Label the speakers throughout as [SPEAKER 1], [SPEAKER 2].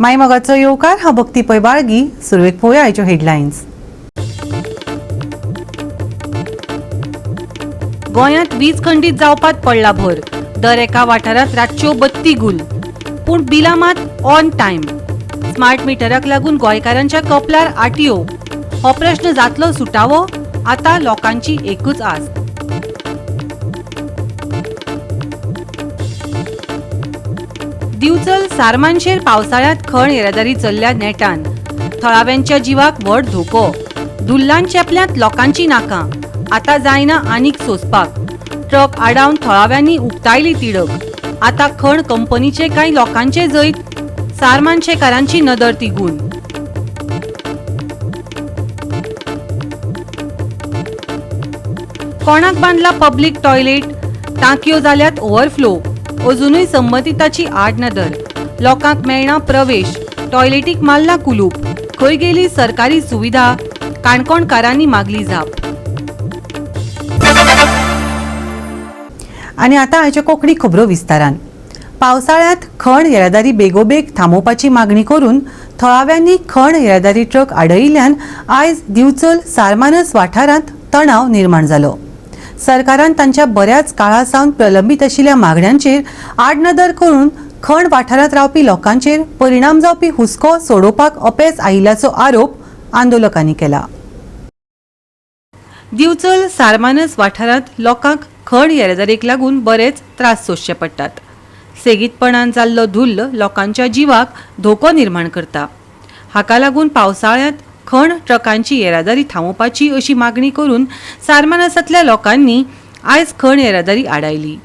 [SPEAKER 1] माय मोगाचो येवकार. हांव भक्ती पै बाळगी. सुरवेक पळोवया आयच्यो हेडलायन्स. गोंयांत वीज खंडीत जावपात पडला भर. दर एका वाठारांत रातच्यो बत्ती गुल, पूण बिलां मात ऑन टायम. स्मार्ट मिटराक लागून गोंयकारांच्या कपलार आटयो. हो प्रश्न जातलो सुटावो? आता लोकांची एकूच आस. दिवचल सारमानशेर पावसाळ्यांत खण येरादारी चल्ल्या नेटान. थळाव्यांच्या जिवाक व्हड धोको. धुल्लान चेपल्यांत लोकांची नाकां. आता जायना आनीक सोंसपाक. ट्रक आडावन थळाव्यांनी उक्तायली तिडक. आता खण कंपनीचे कांय लोकांचे जैत? सारमानशेकारांची नदर तिगून. कोणाक बांदला पब्लीक टॉयलेट? टांकयो जाल्यात ओव्हरफ्लो. अजुनूय संबंदिताची आड नदर. लोकांक मेळना प्रवेश. टॉयलेटीक मारला कुलूप. खंय गेली सरकारी सुविधा? काणकोणकारांनी मागली जाप. आनी आतां आयच्यो कोंकणी खबरो विस्तारान. पावसाळ्यांत खण येरादारी बेगोबेग थांबोवपाची मागणी करून थळाव्यांनी खण येरादारी ट्रक आडयिल्ल्यान आयज दिवचल सारमानस वाठारांत तणाव निर्माण जालो. सरकारान तांच्या बऱ्याच काळा सावन प्रलंबीत आशिल्ल्या मागण्यांचेर आडनदर करून खण वाठारांत रावपी लोकांचेर परिणाम जावपी हुस्को सोडोवपाक अपेस आयिल्ल्याचो आरोप आंदोलकांनी केला. दिवचल सारमानस वाठारांत लोकांक खण येरादारीक लागून बरेच त्रास सोंसचे पडटात. सेगीतपणान जाल्लो धुल्ल लोकांच्या जिवाक धोको निर्माण करता. हाका लागून पावसाळ्यांत खण ट्रकांची येरादारी थांबोवपाची अशी मागणी करून सारमानसांतल्या लोकांनी आयज खण येरादारी आडायली.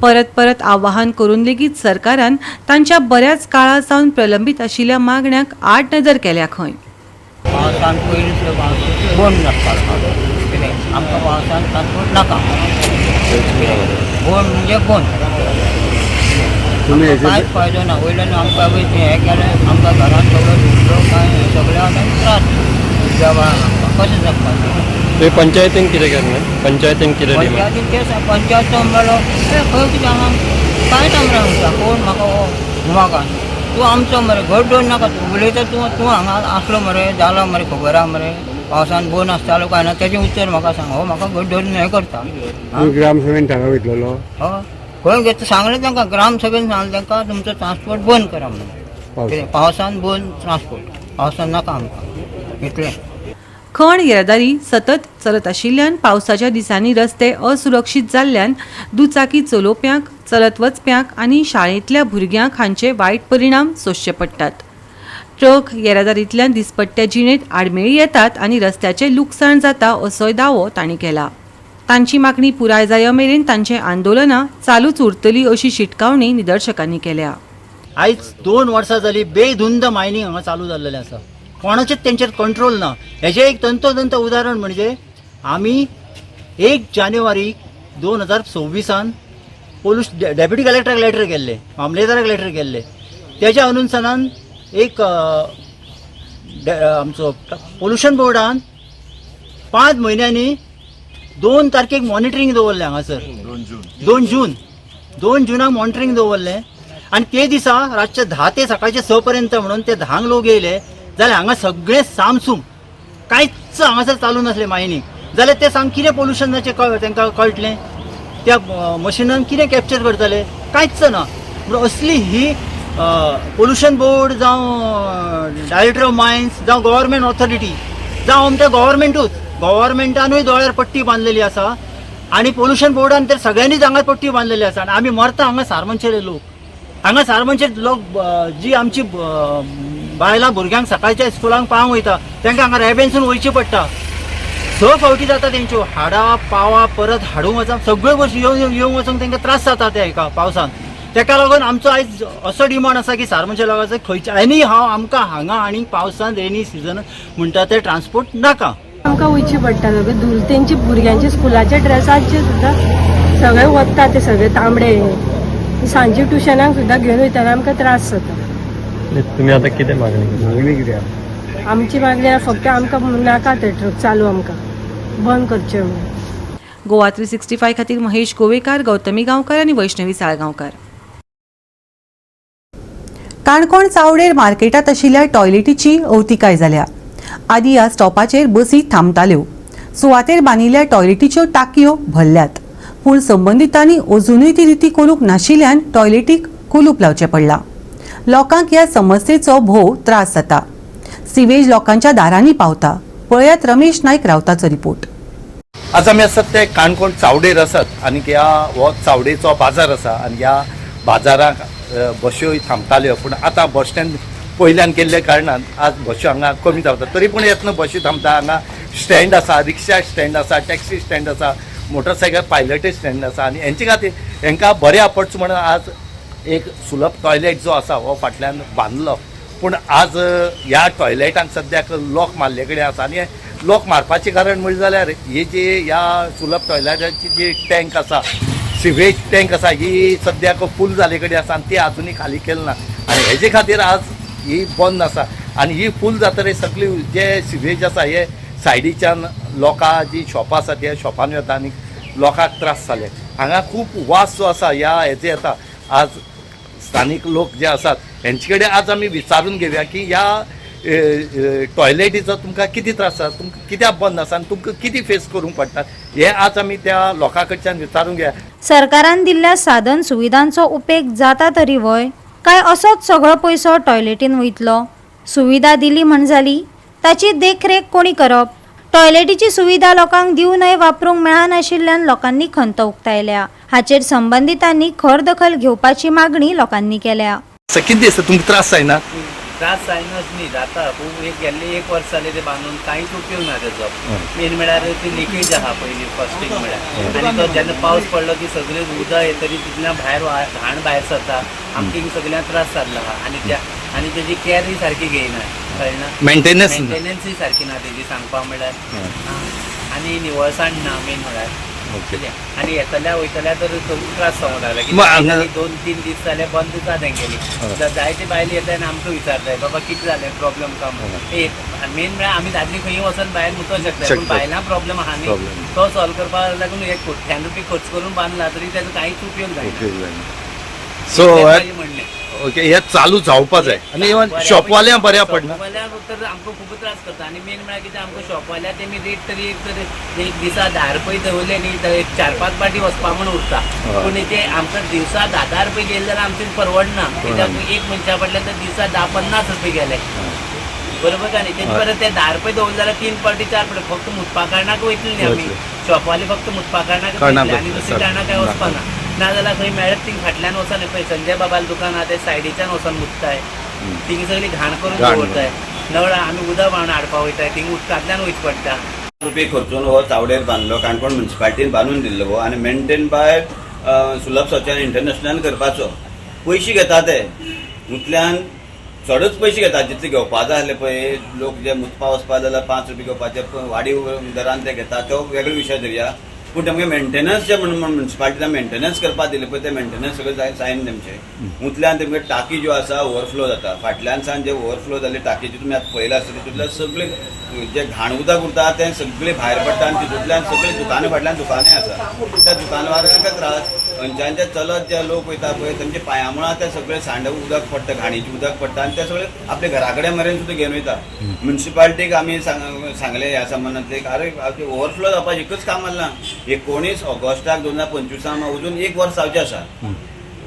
[SPEAKER 1] परत परत आवाहन करून लेगीत सरकारान तांच्या बऱ्याच काळा सावन प्रलंबीत आशिल्ल्या मागण्यांक आडनदर केल्या खंय.
[SPEAKER 2] पावसान पयलीं पावस बंद आसता. कितें आमकां पावसान ट्रान्सपोर्ट नाका. कितें बंद म्हणजे बंद.
[SPEAKER 3] तुमी
[SPEAKER 2] आमकां कांयच फायदो ना. वयल्यान आमकां वय तें हें केलें, आमकां घरान सगळें धुतलो काय हें सगळें आतां त्रास भुरग्या बाळांक. आमकां कशें जगपाचें?
[SPEAKER 3] तुमी पंचायतीन कितें केलें? पंचायतीन कितें डिमांड?
[SPEAKER 2] पंचायतीन ते पंचायत म्हणलो ए खंय कितें हांगा कांयच आमकां म्हणटा कोण म्हाका हो म्हाका तूं आमचो मरे घट दवर नाका. तूं उलयता तूं तूं हांगा आसलो मरे जालो मरे खबर आहा मरे पावसान बंद आसतालो काय ना तेजें उत्तर म्हाका सांग. हो म्हाका घट धरून हें करता.
[SPEAKER 3] तुमी ग्रामसभेन ठराव घेतलेलो?
[SPEAKER 2] हय, खंय घेता सांगलें तांकां. ग्रामसभेन सांगलें तांकां तुमचो ट्रान्सपोर्ट बंद करा म्हणून. कितें पावसान बंद ट्रान्सपोर्ट, पावसान नाका आमकां इतलें.
[SPEAKER 1] खण येरादारी सतत चलत आशिल्ल्यान पावसाच्या दिसांनी रस्ते असुरक्षीत जाल्ल्यान दुचाकी चलोवप्यांक, चलत वचप्यांक आनी शाळेंतल्या भुरग्यांक हांचे वायट परिणाम सोंसचे पडटात. ट्रक येरादारींतल्यान दिसपट्ट्या जिणेंत आडमेळी येतात आनी रस्त्याचें लुकसाण जाता असोय दावो तांणी केला. तांची मागणी पुराय जाय मेरेन तांचें आंदोलनां चालूच उरतली अशी शिटकावणी निदर्शकांनी केल्या.
[SPEAKER 4] आयज 2 वर्सां जाली बेधुंद मायनींग हांगा चालू जाल्लेलें आसा. कोणाचेच तेंचेर कंट्रोल ना. हेजें एक तंतोतंत उदाहरण म्हणजे आमी 1 जानेवारी 2026 पोलूस डेप्युटी कलेक्टराक लेटर केल्ले, मामलेदाराक लेटर केल्ले. तेज्या अनुसारान एक आमचो पोल्युशन बोर्डान 5 म्हयन्यांनी 2 तारखेक मॉनिटरींग दवरलें हांगासर. 2 जून, 2 जुनाक मॉनिटरींग दवरलें आनी ते दिसा रातचे 10 ते सकाळचे 6 पर्यंत म्हणून ते 10ंक लोक येयले जाल्यार हांगा सगळें सामसूम, कांयच हांगासर चालू नासलें मायनींग. जाल्यार ते सांग कितें पोल्युशनाचें तांकां कळटलें? त्या मशिनान कितें कॅप्चर करतले? कांयच ना. म्हणून असली ही पोल्युशन बोर्ड जावं डायरेक्टर ऑफ मायन्स जावं गव्हर्मेंट ऑथॉरिटी जावं आमच्या गव्हर्मेंटूच, गव्हर्मेंटानूय दोळ्यार पट्टी बांदलेली आसा आनी पोल्युशन बोर्डान तर सगळ्यांनीच हांगा पट्टी बांदलेली आसा. आनी आमी मरता हांगा सारमानशेले लोक. हांगा सारमानशे लोक जी आमची बायलां भुरग्यांक सकाळच्या स्कुलांक पावंक वयता तांकां हांगा रेबेनसून वयचें पडटा. 6 फावटी जाता तेंच्यो हाडा पावा परत हाडूंक वचप सगळ्यो गोश्टी येवन येवंक वचूंक तांकां त्रास जाता त्या हेका पावसान. तेका लागून आमचो आयज असो डिमांड आसा की सारमानशे लोकांचो खंयच्या एनी हांव आमकां हांगा आनी पावसान रेनी सिजन म्हणटा ते ट्रान्सपोर्ट नाका.
[SPEAKER 5] आमकां वयचें पडटा सगळें धूल. तेंचे भुरग्यांचे स्कुलाचे ड्रेसाचे सुद्दां सगळे वता ते सगळे तांबडे. सांजे ट्युशनाक सुद्दां घेवन वयतना आमकां त्रास जाता.
[SPEAKER 3] तुमी आतां कितें मागणी? मागणी कितें?
[SPEAKER 5] आमची मागणी आहा फक्त आमकां नाका ते ट्रक चालू, आमकां बंद करचे म्हणून.
[SPEAKER 1] गोवा 365 खातीर महेश गोवेकार, गौतमी गांवकार आनी वैष्णवी साळगांवकार. काणकोण चावडेर मार्केटात आशिल्ल्या टॉयलेटीची अवतिकाय जाल्या. आदी ह्या स्टॉपाचेर बसी थांबताल्यो. सुवातेर बांदिल्ल्या टॉयलेटीच्यो टाकयो भरल्यात, पूण संबंदितांनी अजुनूय ती रिती करूंक नाशिल्ल्यान टॉयलेटीक कुलूप लावचें पडलां. लोकांक ह्या समस्येचो भोव त्रास जाता. सिवेज लोकांच्या दारांनी पावता. पळयात रमेश नायक रावताचो रिपोर्ट.
[SPEAKER 6] आज आमी आसात ते काणकोण चावडेर आसात आनी ह्या हो चावडेचो बाजार आसा आनी ह्या बाजाराक बश्योय थांबताल्यो, पूण आतां बस स्टँड पयल्यान केल्ल्या कारणान आज बश्यो हांगा कमी थांबता. तरी पूण येतना बशी थांबता. हांगा स्टँड आसा, रिक्षा स्टँड आसा, टॅक्सी स्टँड आसा, मोटरसायकल पायलटय स्टँड आसा आनी हेंचे खातीर हेंकां बऱ्या पडचें म्हणून आज एक सुलभ टॉयलेट जो आसा हो फाटल्यान बांदलो. पूण आज ह्या टॉयलेटांक सद्याक लॉक मारले कडेन आसा आनी लॉक मारपाचें कारण म्हणलें जाल्यार ही जी ह्या सुलभ टॉयलेटाची जी टँक आसा, सिवेज टँक आसा, ही सद्याक फूल जाले कडेन आसा आनी ती आजुनूय खाली केली ना आनी हेजे खातीर आज ही बंद आसा. आनी ही फूल जातकीर सगळी जे सिवेज आसा हे सायडीच्यान लोकां जी शॉपां आसा त्या शॉपान वता आनी लोकांक त्रास जाले. हांगा खूब वास जो आसा ह्या हेजे येता. आज स्थानीक लोक जे आसात हेंचे कडेन आज आमी विचारून घेवया की ह्या टॉयलेटीचो तुमकां कितें त्रास आसा, तुमकां कित्याक बंद आसा आनी तुमकां कितें फेस करूंक पडटा, हें आज आमी त्या लोकां कडच्यान विचारून घेवया.
[SPEAKER 7] सरकारान दिल्ल्या साधन सुविधांचो उपेग जाता तरी व्हय काय असोच सगळो पयसो टॉयलेटीन वयतलो? सुविधा दिली म्हण जाली, ताची देखरेख कोणी करप? टॉयलेटीची सुविधा लोकांक दिवनय वापरूंक मेळनाशिल्ल्यान लोकांनी खंत उक्तायल्या. हाचेर संबंदितांनी खर दखल घेवपाची मागणी लोकांनी केल्या.
[SPEAKER 6] कितें दिसता तुमकां त्रास जायना?
[SPEAKER 8] त्रास जायनाच न्ही, जाता. खूब एक गेल्ले एक वर्स जालें ते बांदून कांयच उपयोग ना तेजो. मेन म्हळ्यार ती लिकेज आहा पयली फर्स्ट थिंग म्हळ्यार, आनी तो जेन्ना पावस पडलो की सगळें उदक येतरी तितल्यान भायर घाण भायर सरता. आमकां सगळ्यांक त्रास जाल्लो आहा आनी त्या आनी तेजी कॅरय सारकी घेयना, कळना,
[SPEAKER 6] मेंटेनन्स
[SPEAKER 8] मेंटेनन्सूय सारकी ना तेजी सांगपा म्हळ्यार, आनी निवळसाण ना मेन म्हळ्यार. आनी येतल्या वयतल्या तर त्रास जावंक लागला की 2-3 दीस जाले बंद आसा तेंगेली. जायते बायल येता आनी आमकां विचारताय बाबा कितें जालें प्रॉब्लम काय म्हणून. मेन म्हळ्यार आमी दादली खंय वचोन भायर मुतोंक शकता, पूण बायलां प्रॉब्लम आहा न्ही, तो सॉल्व करपाक लागून एक कोट्यान रुपया खर्च करून बांदला तरी तेजो कांयच उपयोग जायना.
[SPEAKER 6] सो ओके, हे चालू जावपा जाय आनी इवन शॉपवाल्यांक बऱ्या पडना.
[SPEAKER 8] शॉपवाल्यांक तर आमकां खूब त्रास करता. आनी मेन म्हळ्यार कितें, आमकां शॉपवाल्या तेमी रेट तरी एक तर एक दिसा 10 रुपये दवरले न्ही तर एक 4-5 पाटी वचपा म्हूण उरता, पूण ते आमकां दिवसा 10-10 रुपये गेले जाल्यार आमचें परवडना. कित्याक एक मनशा फाटल्यान तर दिसा 10-50 रुपये गेले, बरोबर काय न्ही? तेजे परत ते 10 रुपये दवरले जाल्यार 3 पाटी 4 पाटी फक्त मुतपा कारणाक वयतले न्ही आमी. शॉपवाले फक्त मुतपा कारणाक वयतले आनी दुसऱ्या कारणाक काय वचपाना. ना जाल्यार खंय मेळत थिंग फाटल्यान वचोन पळय संजय बाबालें दुकान आहा ते सायडीच्यान वचोन मुतताय, थिंग सगळी घाण करून दवरताय. नळ आमी उदक व्हांवन हाडपा वयताय, थिंग उदकांतल्यान वयचें पडटा.
[SPEAKER 9] रुपये खर्चून हो चावडेर बांदलो, काणकोण म्युनिसिपालिटीन बांदून दिल्लो हो, आनी मेंटेन बाय सुलभ शौचालय इंटरनॅशनल करपाचो. पयशे घेता ते मुतल्यान चडच पयशे घेता, जितले घेवपा जाय आसले पळय लोक जे मुतपा वचपा जाल्यार 5 रुपये घेवपाचे वाडीव दरान ते घेता, तो वेगळो विशय धरया. पूण तेमगे मेंटेनन्स जे म्हणून म्युनिसिपालिटीन मेंटेनन्स करपाक दिले पळय ते मेंटेनन्स सगळें जायना तेमचे. मुतल्यान तेमगे टाकी ज्यो आसा ओवरफ्लो जाता, फाटल्यान सान जे ओवरफ्लो जाल्ले टाकीची तुमी आतां पळयला आसतली, तितूंतल्यान सगळे जे घाण उदक उरता तें सगळें भायर पडटा आनी तितूंतल्यान सगळे दुकानां फाटल्यान दुकानां आसा, त्या दुकानदारांक त्रास. खंयच्यान जे चलत जे लोक वयता पळय तेमच्या पांया मुळां ते सगळे सांड उदक पडटा, घाणीचें उदक पडटा आनी ते सगळे आपल्या घरा कडेन मेरेन सुद्दां घेवन वयता. म्युनिसिपालिटीक आमी सांगलें ह्या संबंदांतलें, अरे ओवरफ्लो जावपाचें एकच काम आसलां. 19 ऑगस्टाक 2025 अजून एक वर्स जावचें आसा.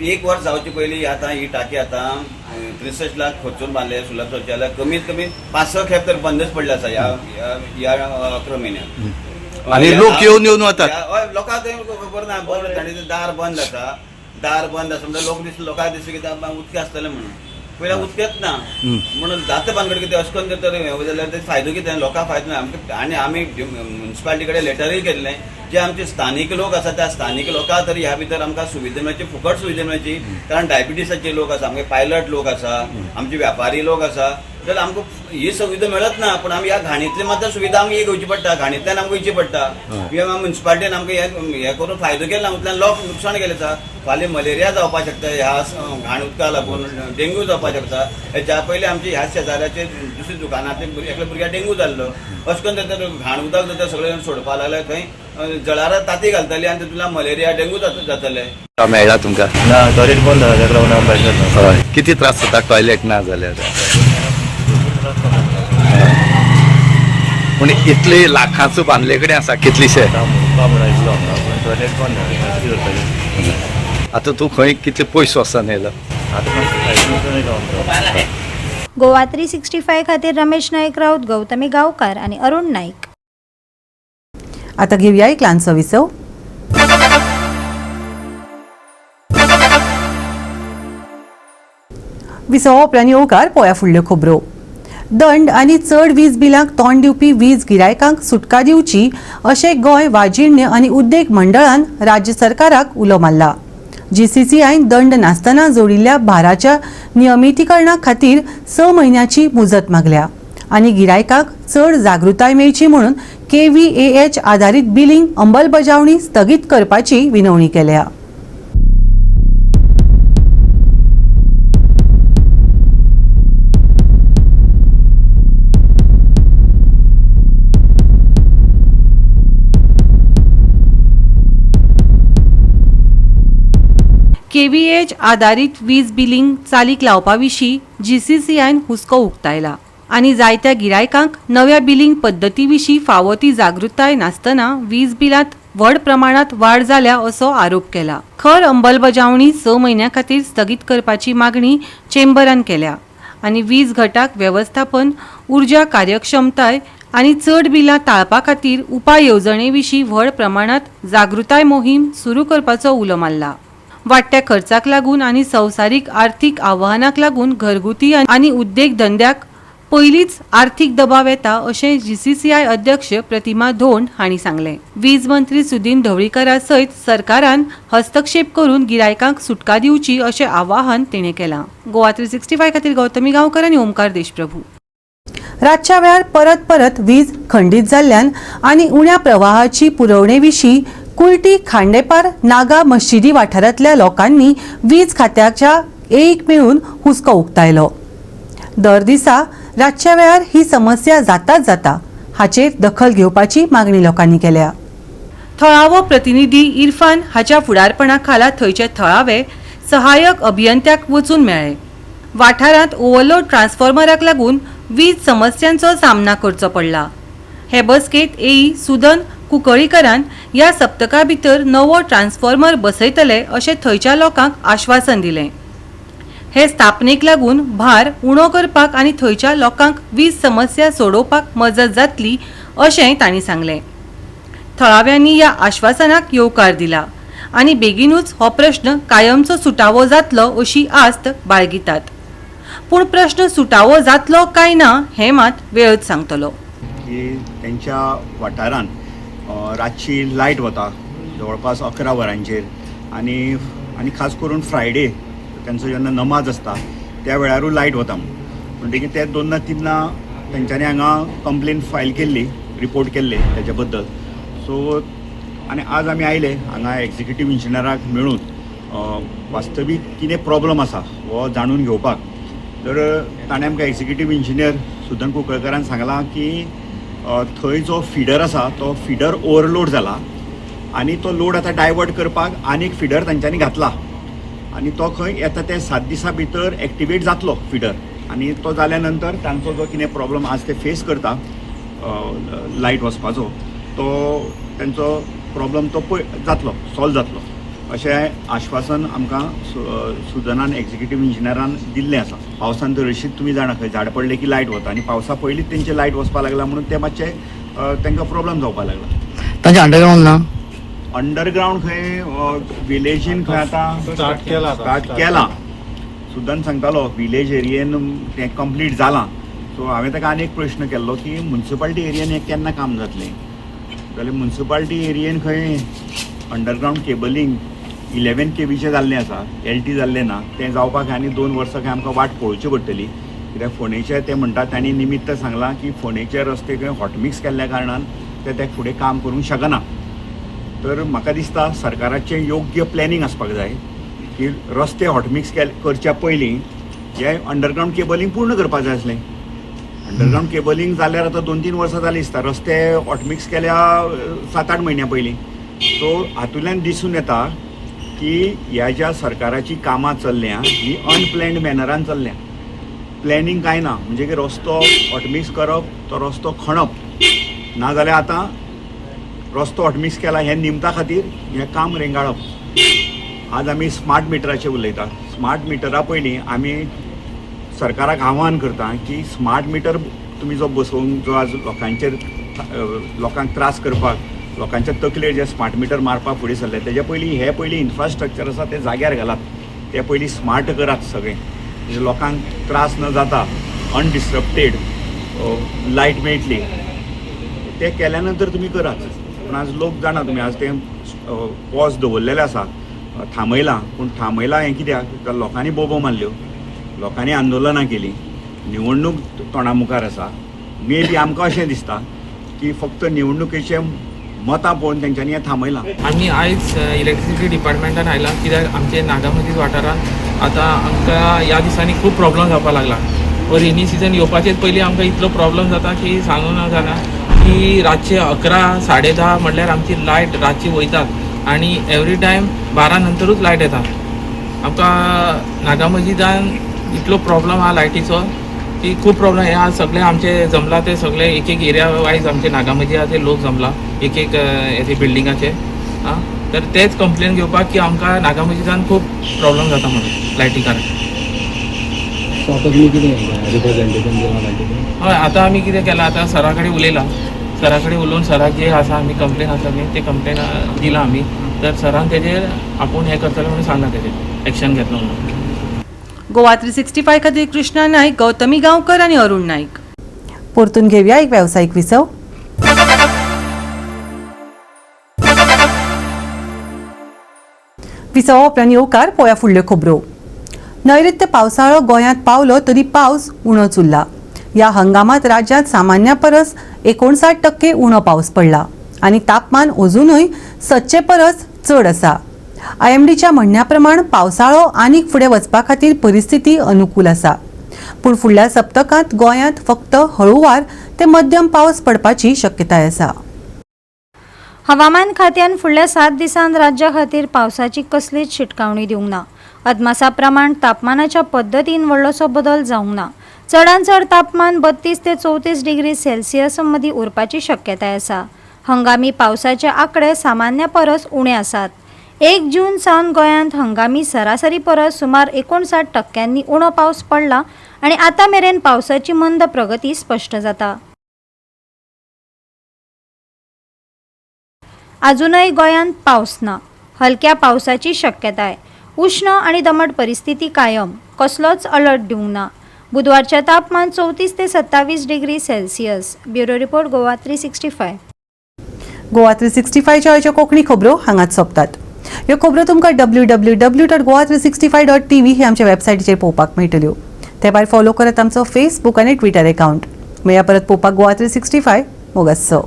[SPEAKER 9] एक वर्स जावचे पयलीं आतां ही टाकी आतां 63 लाख खर्चून बांदले सुलभ शौचालय, कमीत कमी 5-6 खेप तर बंदच पडले आसा ह्या ह्या 11 म्हयन्याक.
[SPEAKER 6] आनी लोक येवन येवन वतात.
[SPEAKER 9] लोकांक खबर ना, बंद तांणी दार बंद आसा, दार बंद आसा म्हणटा लोक दिसले, लोकांक दिसले की उदक आसतलें म्हणून, पयलीं उदकच ना म्हणून जाता भानगड कितें अशें करून तर हें जाल्यार ते फायदो कितें, लोकांक फायदो ना आमकां. आनी आमी म्युनिसिपालिटी कडेन लेटरूय केल्लें, जे आमचे स्थानीक लोक आसा त्या स्थानीक लोकांक तरी ह्या भितर आमकां सुविधा मेळची, फुकट सुविधा मेळची. कारण डायबिटीसाचे लोक आसा, आमगे पायलट लोक आसा, आमचे व्यापारी लोक आसा, जाल्यार आमकां ही सुविधा मेळत ना. पूण आमी ह्या घाणीतली मात्र सुविधा आमकां घेवची पडटा, घाणींतल्यान आमकां वयची पडटा. म्युनिसिपालिटीन आमकां हें करून फायदो केला, उदकान लोक नुकसाण केलें आसा. फाल्यां मलेरिया जावपाक शकता ह्या घाण उदका लागून, डेंग्यू जावपाक शकता. हेच्या पयलीं आमचे ह्या शेजाऱ्याचे दुसऱ्या दुकानांतले एकल्या भुरग्याक डेंग्यू जाल्लो. अशें करून घाण उदक जाता सगळे जाण सोडपाक लागले थंय. जळारां ताती घालतली आनी तितूंतल्यान मलेरिया डेंगू जातले.
[SPEAKER 6] मेळ्ळा तुमकां?
[SPEAKER 3] ना, टॉयलेट बंद आसा, ताका लागून आमी भायर सरला.
[SPEAKER 6] हय, कितें त्रास जाता टॉयलेट ना जाल्यार? पूण इतले लाखांचो बांदले कडेन आसा कितलेशे.
[SPEAKER 3] बामण आयिल्लो हांगा, पूण टॉयलेट बंद आसा, कितें करपाचें?
[SPEAKER 6] आतां तूं खंय कितले पयस वचून येयला?
[SPEAKER 3] आतां मातसो सायडीन वचून येयलो आमचो.
[SPEAKER 7] गोवा 365 खातीर रमेश नायक राऊत, गौतमी गांवकार आनी अरुण नाईक.
[SPEAKER 1] आता घेऊया एक ल्हानसो विसव. विसवा उपरांत येवकार पोया फुडल्यो खबरो. दंड आनी चड वीज बिलांक तोंड दिवपी वीज गिरायकांक सुटका दिवची अशें गोंय वाजिण्य आनी उद्देग मंडळान राज्य सरकाराक उलो मारला. जीसीसीआयन दंड नासतना जोडिल्ल्या भाराच्या नियमितीकरणा खातीर 6 म्हयन्याची मुजत मागल्या आनी गिरायकांक चड जागृताय मेळची म्हणून केव्हीएएच आदारीत बिलिंग अंमलबजावणी स्थगीत करपाची विनवणी केल्या. केव्हीएच आदारीत वीज बिलिंग चालीक लावपा विशीं जीसीसीआयन हुस्को उक्तायला आनी जायत्या गिरायकांक नव्या बिलिंग पद्दती विशीं फावो ती जागृताय नासतना वीज बिलांत व्हड प्रमाणांत वाड जाल्या असो आरोप केला. खर अंमलबजावणी 6 म्हयन्यां खातीर स्थगीत करपाची मागणी चेंबरान केल्या आनी वीज घटाक वेवस्थापन, उर्जा कार्यक्षमताय आनी चड बिलां टाळपा खातीर उपाय येवजणे विशीं व्हड प्रमाणांत जागृताय मोहीम सुरू करपाचो उलो मारला. वाडट्या खर्चाक लागून आनी संवसारीक आर्थीक आव्हानाक लागून घरगुती आनी उद्देग धंद्याक पयलींच आर्थीक दबाव येता अशें जीसीसीआय अध्यक्ष प्रतिमा धोंड हांणी सांगलें. वीज मंत्री सुदीन ढवळीकरा सयत सरकारान हस्तक्षेप करून गिरायकांक सुटका दिवची अशें आवाहन तिणें केलां. गोवा 365 खातीर गौतमी गांवकर आनी ओमकार देशप्रभू. रातच्या वेळार परत परत वीज खंडीत जाल्ल्यान आनी उण्या प्रवाहाची पुरवणे विशीं कुर्टी खांडेपार नागा मशिदी वाठारांतल्या लोकांनी वीज खात्याच्या एक मेळून हुस्को उक्तायलो. दर दिसा रातच्या वेळार ही समस्या जाताच जाता हाचेर दखल घेवपाची मागणी लोकांनी केल्या. थळावो प्रतिनिधी इरफान हाच्या फुडारपणा खाला थंयचे थळावे सहाय्यक अभियंत्याक वचून मेळ्ळे. वाठारांत ओव्हरलोड ट्रान्सफॉर्मराक लागून वीज समस्यांचो सामना करचो पडला. हे बसकेंत एई सुदन कुंकळीकरान ह्या सप्तका भितर नवो ट्रान्सफॉर्मर बसयतले अशें थंयच्या लोकांक आश्वासन दिलें. हे स्थापनेक लागून भार उणो करपाक आनी थंयच्या लोकांक वीज समस्या सोडोवपाक मजत जातली अशेंय तांणी सांगलें. थळाव्यांनी ह्या आश्वासनाक येवकार दिला आनी बेगीनूच हो प्रश्न कायमचो सुटावो जातलो अशी आस्त बाळगितात. पूण प्रश्न सुटावो जातलो काय ना हें मात वेळच सांगतलो.
[SPEAKER 10] की त्यांच्या वाठारांत रातची लायट वता जवळपास 11 वरांचेर आनी आनी खास करून फ्रायडे त्यांचो जेन्ना नमाज आसता त्या वेळारूय लायट वता. म्हणटकीर ते 2 ना 3 ना तेंच्यांनी हांगा कंप्लेन फायल केल्ली, रिपोर्ट केल्ले तेच्या बद्दल. सो आनी आज आमी आयले हांगा एक्झिक्युटीव इंजिनियराक मेळून वास्तवीक कितें प्रॉब्लम आसा हो जाणून घेवपाक. तर ताणें आमकां एक्झिक्युटीव इंजिनियर सुदन कुंकळकरान सांगलां की थंय जो फिडर आसा तो फिडर ओवरलोड जाला आनी तो लोड आतां डायवर्ट करपाक आनीक फिडर तांच्यांनी घातला आनी तो खंय येता ते 7 दिसां भितर एक्टिवेट जातलो फिडर आनी तो जाल्या नंतर तांचो जो कितें प्रॉब्लम आज ते फेस करता लायट वचपाचो तो तांचो प्रॉब्लम तो पय जातलो, सॉल्व जातलो अशें आश्वासन आमकां सुदनान एक्झिक्युटीव इंजिनियरान दिल्लें आसा. पावसान तर अशीच तुमी जाणा खंय झाड पडलें की लायट वता आनी पावसा पयलींच तेंचे लायट वचपाक लागला म्हणून ते मातशे तांकां प्रॉब्लम जावपाक लागला.
[SPEAKER 2] तांचे अंडरग्रावंड ना?
[SPEAKER 10] अंडरग्रावंड खंय विलेजीन खंय आतां स्टार्ट केलां. सुदन सांगतालो विलेज एरियेन तें कंप्लीट जालां. सो हांवें ताका आनी एक प्रश्न केल्लो की मुन्सिपालिटी एरियेन हें केन्ना काम जातलें जाल्यार मुन्सिपालिटी एरियेन खंय अंडरग्रावंड केबलिंग 11 केवीचें जाल्लें आसा, LT जाल्लें ना, तें जावपाक आनी 2 वर्सां खंय आमकां वाट पळोवची पडटली. कित्याक फोंडेचे ते म्हणटा तांणी निमित्त सांगलां की फोंडेचे रस्ते खंय हॉटमिक्स केल्ल्या कारणान ते ते फुडें काम करूंक शकना. तर म्हाका दिसता सरकाराचें योग्य प्लॅनिंग आसपाक जाय की रस्ते हॉटमिक्स करच्या पयलीं हें अंडरग्रावंड केबलिंग पूर्ण करपाक जाय आसलें. अंडरग्रावंड केबलिंग जाल्यार आतां 2-3 वर्सां जालीं दिसता. रस्ते हॉटमिक्स केल्या 7-8 म्हयन्यां पयलीं. सो हातूंतल्यान दिसून येता की ह्या ज्या सरकाराची कामां चल्ल्या ही अनप्लॅन्ड मॅनरान चल्ल्या. प्लॅनिंग कांय ना, म्हणजे की रस्तो हॉटमिक्स करप, तो रस्तो खणप, नाजाल्यार आतां रस्तो हॉटमिक्स केला हे निमता खातीर हें काम रेंगाळप. आज आमी स्मार्ट मिटराचेर उलयता. स्मार्ट मिटरा पयलीं आमी सरकाराक आव्हान करता की स्मार्ट मिटर तुमी जो बसोवन जो आज लोकांचेर लोकांक त्रास करपाक, लोकांच्या तकलेर जे स्मार्ट मिटर मारपाक फुडें सरले, तेज्या पयलीं हे पयलीं इन्फ्रास्ट्रक्चर आसा तें जाग्यार घालात, ते पयलीं स्मार्ट करात सगळें, म्हणजे लोकांक त्रास न जाता अनडिस्टरप्टेड लायट मेळटली. ते केल्या नंतर तुमी करात. पूण आज लोक जाणा तुमी आज तें पॉज दवरलेलें आसा, थांबयलां. पूण थांबयलां हें कित्याक? लोकांनी बोबो मारल्यो, लोकांनी आंदोलनां केलीं, निवडणूक तोंडा मुखार आसा. मे बी आमकां अशें दिसता की फक्त निवडणुकेचें मतां पळोवन तेंच्यांनी हें थांबयलां.
[SPEAKER 11] आमी आयज इलेक्ट्रिसिटी डिपार्टमेंटान आयला कित्याक आमचे नागामतीच वाठारांत आतां आमकां ह्या दिसांनी खूब प्रॉब्लम जावपाक लागला. रेनी सिजन येवपाचेच पयलीं आमकां इतलो प्रॉब्लम जाता की सांगूं जाणा की रातचे 11, 10:30 म्हणल्यार आमची लायट रातची वयतात आनी एवरी टायम 12 नंतरूच लायट येता. आमकां नागामजीदान इतलो प्रॉब्लम आहा लायटीचो की खूब प्रॉब्लम. हे आज सगळे आमचे जमला ते सगळे एक एक एरिया वायज आमचे नागामजीदाचे लोक जमला एक एक हेचे बिल्डिंगाचे. आं, तर तेच कंप्लेन घेवपाक की आमकां नागामजीदान खूब प्रॉब्लम जाता म्हणून लायटी कारण. हय, आतां आमी कितें केलां, आतां सरा कडेन उलयलां, सरा कडेन उलोवन सराक जे आसा आमी कंप्लेन आसा न्ही ते कंप्लेन दिला आमी. तर सरान तेजेर आपूण हें करतले म्हणून सांगलां, तेजेर एक्शन घेतलो म्हणून.
[SPEAKER 1] गोवा 365 खातीर कृष्णा नाईक, गौतमी गांवकर आनी अरुण नाईक. परतून घेवया एक वेवसायीक विसव. विसवा उपरांत येवकार पळोवया फुडल्यो खबरो. नैऋत्य पावसाळो गोंयांत पावलो तरी पावस उणोच उरला. ह्या हंगामात राज्यांत सामान्या परस 59% उणो पावस पडला आनी तापमान अजुनूय 700 परस चड आसा. आयएमडीच्या म्हणण्या प्रमाण पावसाळो आनीक फुडें वचपा खातीर परिस्थिती अनुकूल आसा, पूण फुडल्या सप्तकांत गोंयांत फक्त हळुवार ते मध्यम पावस पडपाची शक्यताय आसा.
[SPEAKER 7] हवामान खात्यान फुडल्या 7 दिसांत राज्या खातीर पावसाची कसलीच शिटकावणी दिवंक ना. अदमासा प्रमाण तापमानाच्या पद्दतीन व्हडलोसो बदल जावंक ना. चडांत चड तापमान 32 ते 34 डिग्री सेल्सियस मदीं उरपाची शक्यताय आसा. हंगामी पावसाचे आंकडे सामान्य परस उणे आसात. 1 जून सावन गोंयांत हंगामी सरासरी परस सुमार 59% उणो पावस पडला आनी आतां मेरेन पावसाची मंद प्रगती स्पश्ट जाता. अजूनय गोंयांत पावस ना. हलक्या पावसाची शक्यताय. उष्ण आनी दमट परिस्थिती कायम. कसलोच अलर्ट दिवंक ना. बुधवारचें तापमान 34 ते 27 degree Celsius. Bureau report, Goa 365.
[SPEAKER 1] Goa 365च्या आयच्यो कोंकणी खबरो हांगाच सोंपतात. ह्यो खबरो तुमकां www.goa365.tv ही आमच्या वेबसायटीचेर पळोवपाक मेळटल्यो. ते भायर फॉलो करात आमचो फेसबूक आनी ट्विटर एकावंट. मेळया परत पळोवपाक गोवा 365. मोगासो.